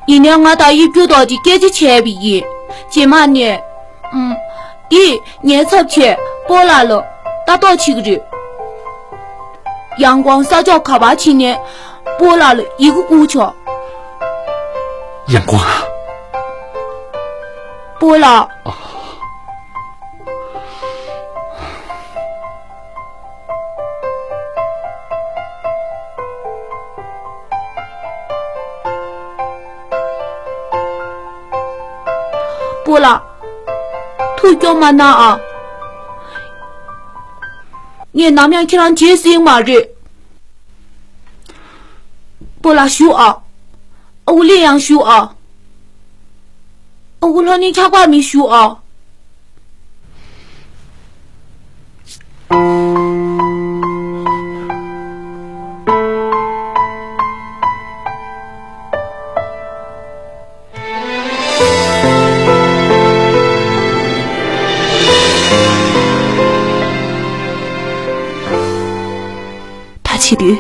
ཡིན་ནའི་ང་དང་དབྱིབས་སྒྱུར་རྡོག་རྫིས་སྐད་ཆ་བྱས་པ་ཡིན། རྗེས་མ་ནས། ཨུམ། འདི་ཉེན་ཚབས་ཆེ་སྤོ་ལགས་ལ་ལྟ་རྟོག་བྱེད་ཀྱི་རེད། ཡང་ཀོང་ས་ཕྱོགས་ག་པར་ཕྱིན་ནའི་སྤོ་ལགས་ལ་ཡི་གེ་བསྐུར་ཆོག། ཡང་ཀོང་། སྤོ་ལགས། ཨ། སྤོ་ལགས། ཐུགས་སྐྱོ་མ་གནང་ཨ། ངས་ནམ་ཡང་ཁྱེད་རང་བརྗེད་སྲིད་མ་རེད། སྤོ་ལགས་བཞུགས་ཨ། ཨ་ཁུ་ལི་ཡང་བཞུགས་ཨ། ཨ་ཁུ་ལྷོ་ནུབ་འཁྱག་པ་མི་བཞུགས་ཨ། ད་བྱེད་དུས།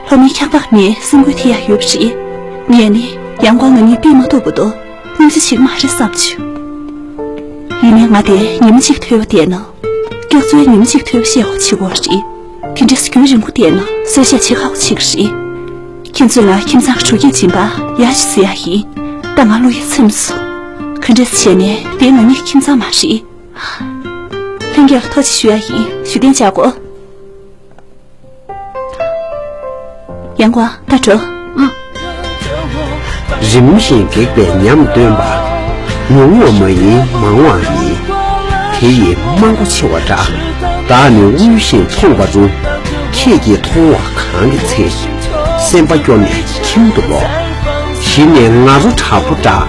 ལྷོ་མོན་འཁྱག་པ་ངའི་སེམས་འགུལ་ཐེབས་ཡག་ཡོད་པ་རེད། ངས་ནི་ཡང་ཀོང་ང་གཉིས་ཕུད་མ་ཐུབ་བར་དུ་སྙིང་རྗེ་བྱེད་ཀྱི་མ་རེད་བསམ་བྱུང་། ཡིན་ནའི་ང་དེ་ཉིན་མ་གཅིག་ཐོས་པ་བསྡད་ན། སྐྱག་རྫུན་ཉིན་མ་གཅིག་ཐོས་པ་བཤད་དགོས་བྱེད་དགོས་རེད། དེ་འདྲས་རྒྱུན་རིང་པོ་བསྡད་ན་གསོལ་ཇ་བྱེད་ཁག་པོ་བྱེད་ཀྱི་རེད། ཁྱེད་ཚོས་ང་ཁྱིམ་ཚང་གི་གྲོས་ཀྱི་སྦྱིན་པ་ཡར་ཞིག་བཟོ་ཡག་ཡིན། ད་ང་བློ་ཡ་ཚིམ་སོང་། ག་འདྲས་བྱས་ནའི་དེ་ང་གཉིས་ཀྱི་ཁྱིམ་ཚང་མ་རེད། ལྷན་རྒྱས་ལ་ཐུགས་རྗེ་ཆེ་ཞུ་ཡག་ཡིན། བཞུགས་གདན་འཇགས་དགོས། ཡང་ཀོང་། ད་འགྲོ། ཨུམ། རིམ་བཞིན་སྒེག་པའི་ཉམས་སྟོན་པ། ཉུང་བ་མ་ཡིན་མང་བའང་ཡིན། དེ་ཡིས་མང་པོ་ཆེ་བ་འདྲ། བདག་ནི་དབུལ་ཞིང་ཕོངས་པ་རུ། ཁྱེད་ཀྱིས་མཐོང་བ་གང་གི་ཚེ། སེམས་པ་སྐྱོ་ནས་ཁྱིམ་དུ་ལོག་གཞི་ནས་ང་རོ་དྲག་པོ་འདྲ།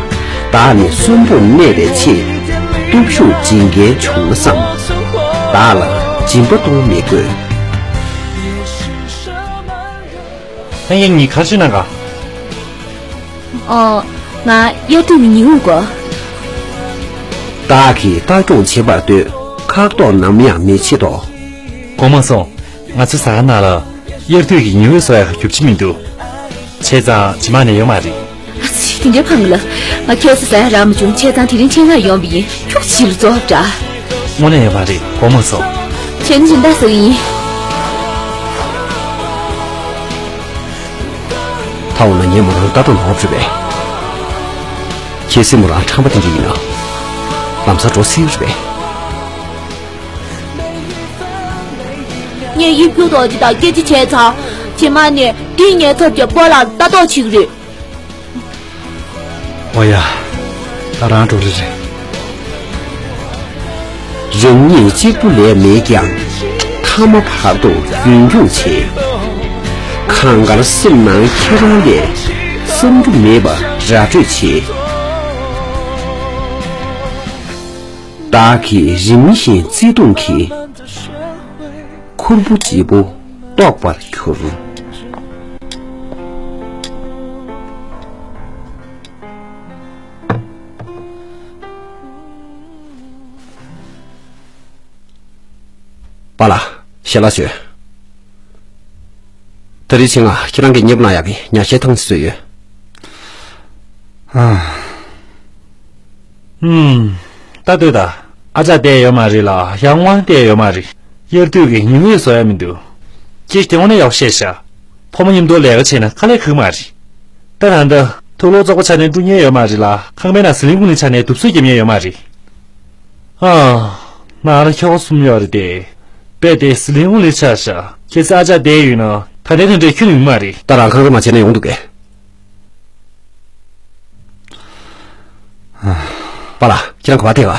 བདག་ནི་གསོན་པོར་གནས་པའི་ཆེད། སྟོབས་ཤུགས་སྦྱིན་མཁན་བྱུང་ན་བསམ། བདག་ལ་སྦྱིན་པ་གཏོང་མི་དགོས། ཨ་ཡེ་ཉི་ཁར་ཅི་ན་ག་ཨོ། ང་དབྱར་དུས་ཀྱི་ཉི་འོད་དགོས། བདག་གིས་ལྟ་སྐྱོང་བྱེད་པར་འདོད། ཁག་ཐོག་ནམ་ཡང་མི་བྱེད་དོ། གོང་མ་སོང་། ང་ཚོའི་ཟ་ཁང་ནང་ལ་དབྱར་དུས་ཀྱི་ཉི་འོད་བཟོ་ཡག་རྒྱུ་ཆ་མི་འདུག་བྱས་ཙང་རྗེས་མ་ནས་ཡོང་མ་རེད། ཨ་ཙི། དེ་འདྲའི་ཕངས་ལ། ང་ཁྱེད་ཚོ་ཟ་ཡག་རག་མ་བྱུང་། བྱས་ཙང་དེ་རིང་ཆེད་མངགས་ཡོང་བ་ཡིན། ཁྱོད་ཞིག་ལ་རྫོགས་འདྲ། དངོས་གནས་ཡོད་མ་རེད། གོང་མ་སོང་། བྱས་ན་སྦྱིན་བདག་ཟེར་གི་ཡིན། ད་འོ་ན་ངས་མོ་རང་ལྟ་སྟངས་ནོར་བ་རེད་པས། གལ་སྲིད་མོ་རང་ཁྲམ་པ་དེ་འདྲ་ཡིན་ན། ལམ་སང་འགྲོ་སྲིད་པས། ངས་དབྱིབས་སྒྱུར་རྡོག་རྫིས་དང་སྐད་ཆ་བྱས་ཚར། རྗེས་མ་ནས་འདི་ངའི་ཚབ་ཀྱི་སྤོ་ལགས་ལྟ་རྟོག་བྱེད་ཀྱི་རེད། ཨོ་ཡ། ད་རང་འགྲོ་རེ་རེད། རང་ཉིད་གཅིག་པུ་ལས་མེད་ཀྱང་། ཐ་མ་བར་དུ་རྒྱུན་སྐྱོང་བྱེད། གང་དགར་སེམས་ནང་ཁྱེད་རང་ལས། བསམ་རྒྱུ་མེད་པ་ར་སྤྲོད་བྱེད། བདག་གིས་རིམ་བཞིན་བརྩེ་དུང་གི་ཁུར་པོ་ལྗིད་པོ་རྟོགས་པར་གྱུར། པཱ་ལགས། ཞལ་ལག་མཆོད། ད་རེས་ཕྱི་ང་ཁྱེད་རང་གི་མཉེས་པོ་གནང་ཡག་གི་ཉ་ཤའི་ཐང་ཅིག་བཟོས་ཡོད། ཨ། ཧུམ། ད་ལྟོས་ད། ཨ་ཅག་བསྡད་ཡོད་མ་རེད་ལ་ཡང་དབང་བསྡད་ཡོད་མ་རེད། དབྱར་དུས་ཀྱི་ཉིན་འོད་བཟོ་ཡ་མི་འདུག་ཁྱེད་དེ་འོ་ན་ཡག་བཤད་ཤག་ཕོ་མོ་མཉམ་དུ་ལས་ཀ་བྱས་ན་དཀའ་ལས་ཁག་མ་རེད། ད་ད་ལྟ་དུག་ལོག་བཙོག་པ་ཆགས་ནས་འགྲོ་མཁན་ཡོད་མ་རེད་ལ་ཁང་པའི་ནང་ཟི་ལིང་ཀུ་ལིང་ཆགས་ནས་དུག་སོས་རྒྱབ་མཁན་ཡོད་མ་རེད། ཨ། ནང་ལ་ཁྱོ་ག་གསུམ་ཡོད་རེད་དེ། རྦད་དེ་ཟི་ལིང་ཀུ་ལིང་ཆགས་ཤག་ཁྱེད་ཚོ་ཨ་ཅག་བསྡད་ཡོད་ན་ད་ལྟའི་དོན་འབྲས་ཁྱོན་ནས་ཡོང་མ་རེད། ད་རང་ཁང་པའི་མ་བྱས་ན་ཡོང་འདུག་གས། པཱ་ལགས། ཁྱེད་རང་ག་པར་བསྡད་ག་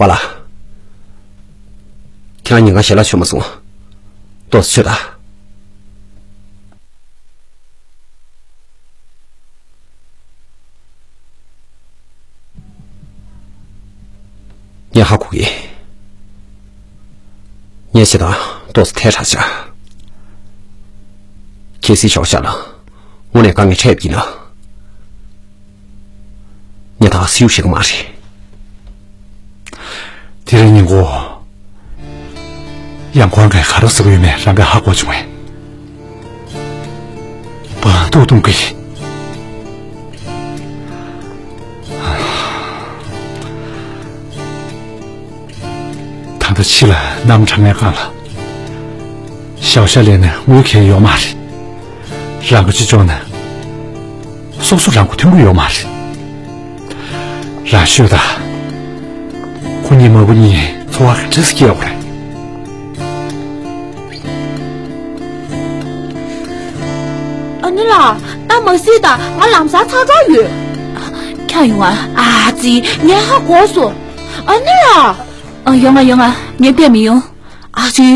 པཱ་ལགས། ཁྱེད་རང་ཉིན་གང་ཞལ་ལག་མཆོད་མ་སོང་། ཏོག་ཙམ་མཆོད་དང་། ངས་ཧ་གོ་གི། ངས་བྱེད་སྟངས་ཏོག་ཙམ་ཐལ་དྲགས་ཤག་གལ་སྲིད་ཞོགས་ཤག་ལ་དངོས་གནས་དཀའ་ངལ་འཕྲད་པ་ཡིན་ན། ངས་ད་ག་སེ་ཡུག་ཤེས་ཀྱི་མ་རེད། དེ་རིང་ཉིན་གུང་ཡང་ཁོང་གིས་ག་རེ་ཟེར་གྱི་ཡོད་མེད་རང་གིས་ཧ་གོ་བྱུང་བས། བ་ཏོག་གཏོང་གི། ད་ལྟ་ཕྱི་ལ་གནམ་གྲང་ངའི་སྒང་ལ། ཞའོ་ཤ་ལས་ནས་དངུལ་གང་ཡང་ཡོད་མ་རེད། རང་གི་ཅི་ལྕོགས་ནས་སོ་སོ་རང་མགོ་ཐོན་གྱི་ཡོད་མ་རེད། རང་ཤོད་དང་། ཁོ་གཉིས་མ་བུ་གཉིས་འཚོ་བ་ག་འདྲ་སེ་སྐྱེལ་དགོས་རེད། ཨ་ནེ་ལགས། ད་མ་གཟིགས་དང་། ང་ལམ་སང་ཚར་གྲབས་ཡོད། འཁྱམས་ཡོང་ཨ། ཨ་ཙི། ངས་ཧ་གོ་སོང་། ཨ་ནེ་ལགས། ཨ། ཡོང་ང་ཡོང་ང་། ངས་བལྟས་མི་ཡོང་། ཨ་ཙི།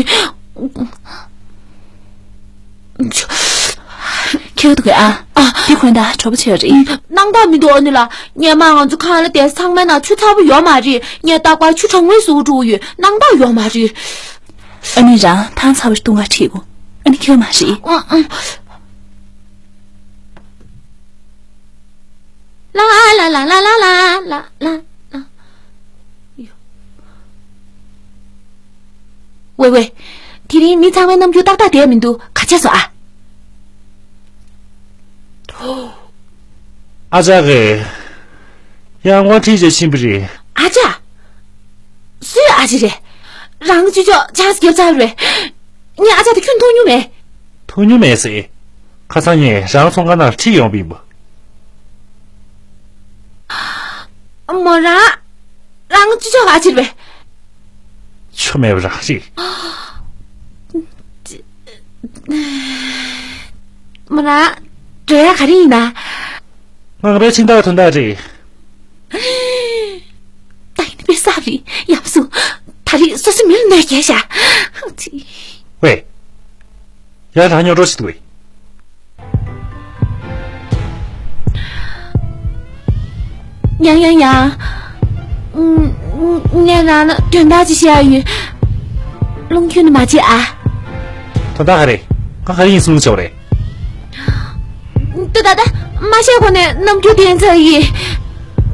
ཁྱེད་འདུག་གས། ཨ། ཨ། འདི་གོན་དང་གྲོགས་པོ་བྱས་རེད། སྣང་དག་མི་འདུག་ཨ་ནེ་ལགས། སྔོན་མ་ང་ཚོ་ཁང་གླ་དེ་ཚང་མའི་ནང་ཆུ་ཚ་པོ་ཡོད་མ་རེད། ངས་རྟག་པར་ཆུ་གྲང་མོ་བཟོ་འགྲོ་གི་ཡོད། སྣང་དག་ཡོད་མ་རེད། ཨ་ནེ་རང་ཐང་ཚ་པོ་བཏུང་ག་ཁྲིད་གོ། ཨ་ནེ་ཁྱོད་མ་རེད། ཨ། ཨ། ལ་ལ་ལ། ཝེ་ཝེ། དེ་རིང་མི་ཚང་མའི་རྣམ་འགྱུར་ཏག་ཏག་བསྡད་མི་འདུག་ག་བྱས་སོང་ཨ། ཨ་ཅག་གིས་ཡང་དབང་ཁྲིད་བྱས་ཕྱིན་པ་རེད། ཨ་ཅག་སུའི་ཨ་ཅེ་རེད། རང་ཅི་ཅོག་ཆང་སྐྱེབ་ཚར་རེད། ངས་ཨ་ཅག་དེ་ཁྱོན་མཐོང་མྱོང་མེད། མཐོང་མྱོང་མེད་ཟེར། ཁ་སང་ངས་རང་ཚོང་ཁང་ནང་ཁྲིད་ཡོང་བ་ཡིན་པ། མོ་རང་། རང་ཅི་ཅོག་ཨ་ཅེ་རེད། ཆོ་མེད་པ་རང་རེད། མོ་རང་། འགྲོ་ཡ་ག་རེ་ཡིན་ན། ང་པའི་ཕྱིན་ཐག་ཐུན་ཐག་རེད། ད་ཡིན་པའི་ས་རེད་ཡམ་སུ། ད་རེས་སོ་སོ་མི་ལ་གནོད་སྐྱེལ་བྱ། ཙི། ཝེ། ཡ་ད་རྙོག་གྲོགས་ཤིག་འདུག་ཝེ། ཡང་ཡང་ཡང་། ངས་རང་ལ་དོན་དག་ཅིག་བཤད་ཡ་ཡོད། རླུང་ཁྱོན་ནས་མ་བྱེད་ཨ། དོན་དག་ག་རེ། ང་ག་རེ་ཡིན་སུ་རླུང་ཆེ་བ་རེད། ད་ད་ད། མ་བཤད་གོང་ནས་རྣམ་འགྱུར་དེ་ཚ་ཡིས།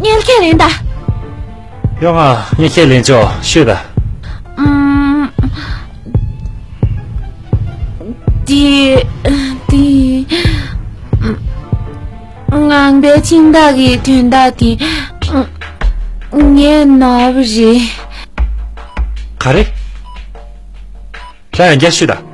ངས་ཁས་ལེན་ད། ཡོང་ང་། ངས་ཁས་ལེན་ཆོག་ཤོད་ད། ཨུམ། དེ། དེ། ངང་པའི་ཁྱིམ་བདག་གི་དོན་དག་དེ། ངས་ནོར་བ་རེད། ག་རེ། ད་ཡང་བསྐྱར་ཤོད་ད།